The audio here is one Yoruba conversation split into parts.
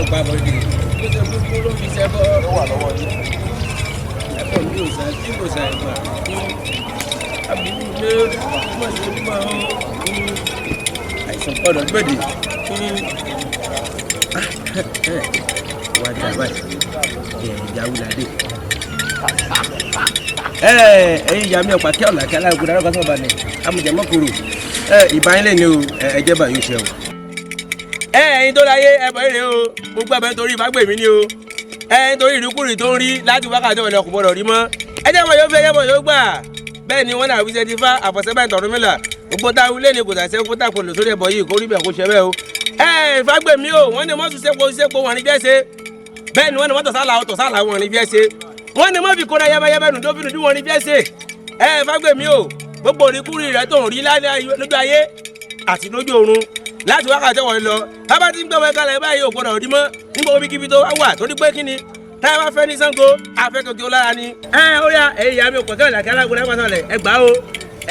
Gbọ́dọ̀ gba bọ̀dé ló ṣe kúkú ló fi ṣẹbọ. Ó wà lọ́wọ́ yín. Ẹ̀fọ́ mi ò sàn tí kò sàn ìgbà. Àbúrò lé mọ̀ sí mọ́ àìsàn gbọ́dọ̀ gbèdè. Wá jà báyìí, ìyá wúládé. Ẹ̀yin ìyá mi ọ̀pá kí ọ̀là kí aláàgùn dáná kan sọ̀rọ̀ balẹ̀ amújẹmọ́kòrò ìbá yín lè ní o ẹ̀jẹ̀ bá yóò ṣe o. Ẹ̀yin tó láyé ẹ̀bọ̀ èrè o, gbogbo ẹ̀bẹ̀ nítorí ìfágbèmí ni o, nítorí ìrúkúrì tó ń rí láti wákàtí ọ̀lẹ́ kò gbọ́dọ̀ rí mọ́. Ẹjẹ́ mọ̀ yóò fẹ́, ẹjẹ́ mọ̀ yóò gbà. Bẹ́ẹ̀ ni wọ́n náà wí sẹ́ni fá àfọ̀sẹ́bẹ̀ tọ̀rúnmìlà gbogbo táwọn ilé ni kò tà sẹ́kù tá kò lò sórí ẹ̀bọ̀ yìí kó rí bẹ́ẹ̀ kó ṣe bẹ́ẹ̀ o. Ìfágbèmí o, wọ́n ní mọ́tò sẹ́kù sẹ́kù wọn ní jẹ́ ṣe. Bẹ́ẹ̀ ni wọ́n ní mọ́tò sálà ọ̀tọ̀ sálà wọn ní jẹ́ ṣe. Wọ́n ní mọ́ fi kóra yẹ́bẹ́yẹ́bẹ́ nù tó fi nù bí wọ́n ní jẹ́ ṣe. Ìfágbèmí o, gbogbo ìrìkúrì rẹ tó ń rí lójú ayé àti lójú ọ̀run láti wákàtí wọ̀nyí lọ bàbá tí ń gbọ́ wẹ́ kalẹ̀ báyìí ò gbọ́dọ̀ rí mọ́ nígbà omi kíbi tó wá wà torí pé kí ni táyà bá fẹ́ ní Ṣàngó afẹ́kọ̀kẹ́ lára ni. Ó yá, ẹ̀yin ìyá mi ò pọ̀kẹ́ ọ̀làkẹ́ alágbó lápá sọ̀lẹ̀ ẹ gbà ó,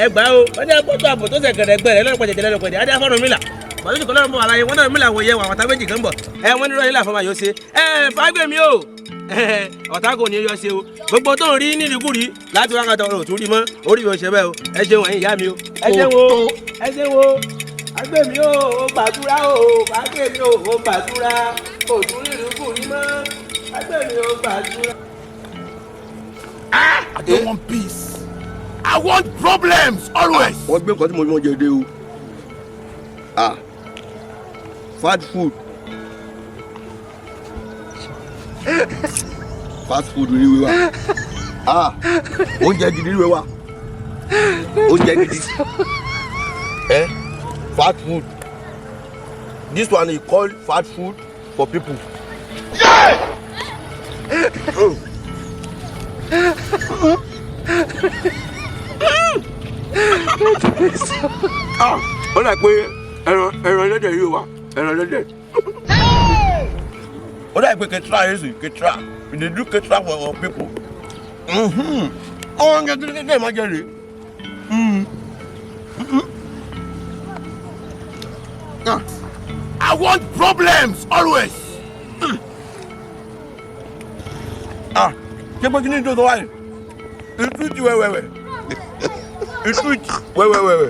ẹ gbà ó. Ó ní agbótó àbò tó sẹ̀ gẹ̀rẹ̀ gbẹ̀rẹ̀ lọ́nà pẹ̀jẹ̀ lẹ́nu pẹ̀jẹ̀ adé afọ́nù mílà bàtú kọ́ lọ́rùn bọ̀ àlàyé wọn náà mílà wọ̀ yẹ wà wàtá méjì kan bọ̀ ẹ wọ́n ní lọ́yìn láfọ́ yóò ṣe ẹ Fágbèmí o, ọ̀tá kò ní yọ ṣe o. Gbogbo tó ń rí nírìkúrí láti wákàtí ọ̀rọ̀ òtún rí mọ́ orí mi ò ṣe bẹ́ẹ̀ o. Ẹ ṣeun ẹ̀yin ìyá mi o, ẹ ṣeun o, ẹ ṣeun o. Fágbèmí o, ó gbàdúrà o. Fágbèmí o, ó gbàdúrà òtún rírìkúrí mọ́. Fágbèmí o, gbàdúrà. I don't want peace. I want problems always. Wọ́n gbé nǹkan tí mo ní wọ́n jẹ dé o. Ah, fast food, fast food ni wíwá. Ah, oúnjẹ gidi ni wíwá, oúnjẹ gidi. Fast food, this one is called fast food for people. Yeah! Oh. Ah, ó dà pé ẹran ẹlẹ́dẹ̀ yìí wà, ẹran ẹlẹ́dẹ̀. Ó dà pé ketra yìí sì ketra, we dey do ketra for our people. Oúnjẹ gidi kékeré máa jẹ rèé. Ah. I want problems always. Ah, ṣé pé kí ni ìdókòwò wáyé? Ìtútù wẹ́wẹ́wẹ́. Ìtútù wẹ́wẹ́wẹ́wẹ́.